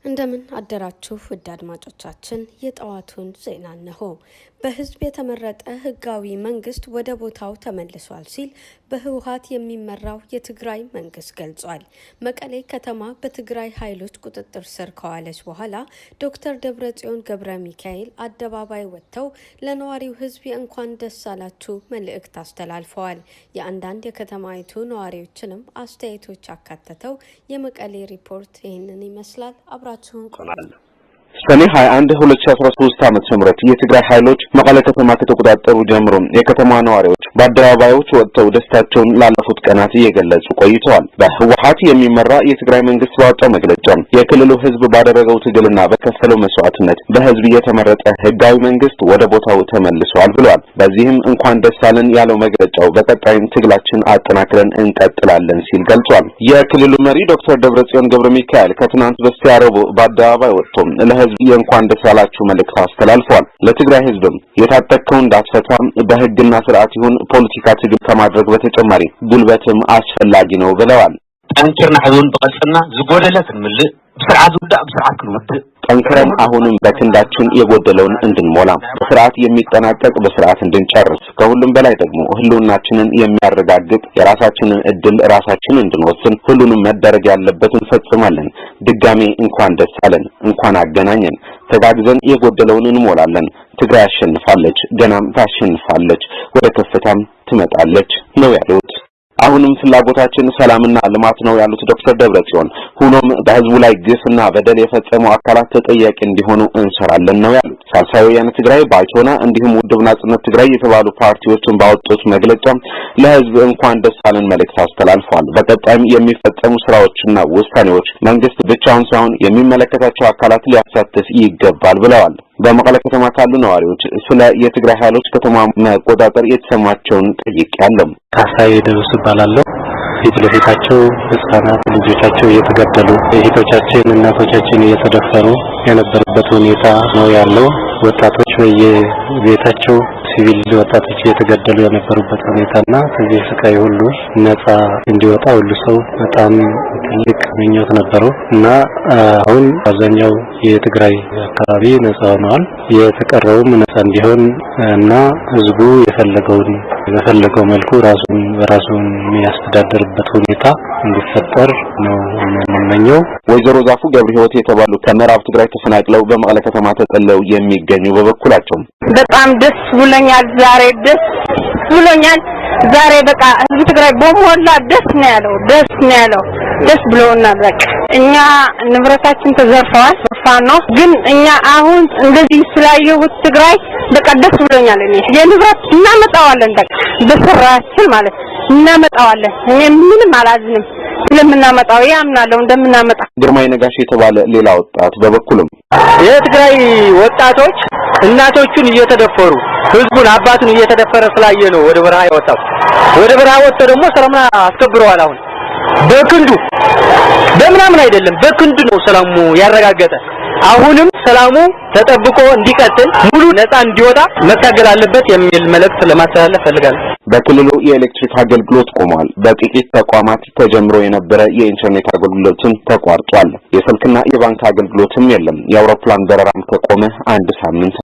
እንደምን አደራችሁ ውድ አድማጮቻችን፣ የጠዋቱን ዜና እነሆ። በህዝብ የተመረጠ ህጋዊ መንግስት ወደ ቦታው ተመልሷል ሲል በህወሓት የሚመራው የትግራይ መንግስት ገልጿል። መቀሌ ከተማ በትግራይ ኃይሎች ቁጥጥር ስር ከዋለች በኋላ ዶክተር ደብረጽዮን ገብረ ሚካኤል አደባባይ ወጥተው ለነዋሪው ህዝብ የእንኳን ደስ አላችሁ መልእክት አስተላልፈዋል። የአንዳንድ የከተማይቱ ነዋሪዎችንም አስተያየቶች ያካተተው የመቀሌ ሪፖርት ይህንን ይመስላል። አብራችሁን ቆዩ። ሰኔ 21 2013 ዓ.ም የትግራይ ኃይሎች መቀለ ከተማ ከተቆጣጠሩ ጀምሮ የከተማ ነዋሪዎች በአደባባዮች ወጥተው ደስታቸውን ላለፉት ቀናት እየገለጹ ቆይተዋል። በህወሓት የሚመራ የትግራይ መንግስት ባወጣው መግለጫ የክልሉ ህዝብ ባደረገው ትግልና በከፈለው መስዋዕትነት በህዝብ የተመረጠ ህጋዊ መንግስት ወደ ቦታው ተመልሷል ብለዋል። በዚህም እንኳን ደስ አለን ያለው መግለጫው በቀጣይም ትግላችን አጠናክረን እንቀጥላለን ሲል ገልጿል። የክልሉ መሪ ዶክተር ደብረጽዮን ገብረ ሚካኤል ከትናንት በስቲያ ረቡዕ በአደባባይ ወጥቶ ለህዝብ የእንኳን ደስ ያላችሁ መልእክት አስተላልፈዋል። ለትግራይ ህዝብም የታጠቅከው እንዳትፈታ በህግና ስርዓት ይሁን ፖለቲካ ትግል ከማድረግ በተጨማሪ ጉልበትም አስፈላጊ ነው ብለዋል። ጠንኪርና ሕዝቡን ብቐልፅና ዝጎደለ ክንምልእ፣ ብስርዓት ዝውዳእ ብስርዓት ክንውድእ። ጠንክረን አሁንም በክንዳችን የጎደለውን እንድንሞላ፣ በስርዓት የሚጠናቀቅ በስርዓት እንድንጨርስ፣ ከሁሉም በላይ ደግሞ ህልውናችንን የሚያረጋግጥ የራሳችንን እድል ራሳችን እንድንወስን ሁሉንም መደረግ ያለበት እንፈጽማለን። ድጋሜ እንኳን ደስ አለን፣ እንኳን አገናኘን። ተጋግዘን የጎደለውን እንሞላለን። ትግራይ አሸንፋለች፣ ገናም ታሸንፋለች፣ ወደ ከፍታም ትመጣለች ነው ያሉት። አሁንም ፍላጎታችን ሰላምና ልማት ነው ያሉት ዶክተር ደብረጽዮን፣ ሆኖም በህዝቡ ላይ ግፍና በደል የፈጸሙ አካላት ተጠያቂ እንዲሆኑ እንሰራለን ነው ያሉት። ሳልሳይ ወያነ ትግራይ፣ ባይቶና እንዲሁም ውድብ ናጽነት ትግራይ የተባሉ ፓርቲዎችን ባወጡት መግለጫ ለህዝብ እንኳን ደስ አለን መልእክት አስተላልፈዋል። በቀጣይም የሚፈጸሙ ስራዎችና ውሳኔዎች መንግስት ብቻውን ሳይሆን የሚመለከታቸው አካላት ሊያሳትፍ ይገባል ብለዋል። በመቀለ ከተማ ካሉ ነዋሪዎች ስለ የትግራይ ኃይሎች ከተማ መቆጣጠር የተሰማቸውን ጠይቄያለሁ። ካሳዬ ደርሱ እባላለሁ። ፊት ለፊታቸው ህጻናት ልጆቻቸው እየተገደሉ፣ እህቶቻችን እናቶቻችን እየተደፈሩ የነበረበት ሁኔታ ነው ያለው። ወጣቶች በየቤታቸው ሲቪል ወጣቶች እየተገደሉ የነበሩበት ሁኔታና ከዚህ ስቃይ ሁሉ ነፃ እንዲወጣ ሁሉ ሰው በጣም ትልቅ ምኞት ነበረው እና አሁን አብዛኛው የትግራይ አካባቢ ነፃ ሆነዋል። የተቀረውም ነፃ እንዲሆን እና ህዝቡ የፈለገውን በፈለገው መልኩ ራሱን በራሱ የሚያስተዳድርበት ሁኔታ እንዲፈጠር ነው የምንመኘው። ወይዘሮ ዛፉ ገብረ ህይወት የተባሉ ከምዕራብ ትግራይ ተፈናቅለው በመቀለ ከተማ ተጠልለው የሚገኙ በበኩላቸው በጣም ደስ ብሎኛል። ዛሬ ደስ ብሎኛል። ዛሬ በቃ ህዝብ ትግራይ በሞላ ደስ ነው ያለው፣ ደስ ነው ያለው፣ ደስ ብሎናል። በቃ እኛ ንብረታችን ተዘርፈዋል ፋኖ፣ ግን እኛ አሁን እንደዚህ ስላየሁት ትግራይ በቃ ደስ ብሎኛል። እኔ የንብረት እናመጣዋለን፣ በቃ በስራችን ማለት እናመጣዋለን። እኔ ምንም አላዝንም ስለምናመጣው፣ ያምናለሁ እንደምናመጣ። ግርማይ ነጋሽ የተባለ ሌላ ወጣት በበኩሉም የትግራይ ወጣቶች እናቶቹን እየተደፈሩ፣ ህዝቡን አባቱን እየተደፈረ ስላየ ነው ወደ በረሃ የወጣው። ወደ በረሃ ወጥቶ ደግሞ ሰላሙን አስከብረዋል። አሁን በክንዱ በምናምን አይደለም፣ በክንዱ ነው ሰላሙ ያረጋገጠ። አሁንም ሰላሙ ተጠብቆ እንዲቀጥል፣ ሙሉ ነፃ እንዲወጣ መታገል አለበት የሚል መልእክት ለማስተላለፍ ፈልጋለሁ። በክልሉ የኤሌክትሪክ አገልግሎት ቆሟል። በጥቂት ተቋማት ተጀምሮ የነበረ የኢንተርኔት አገልግሎትም ተቋርጧል። የስልክና የባንክ አገልግሎትም የለም። የአውሮፕላን በረራም ከቆመ አንድ ሳምንት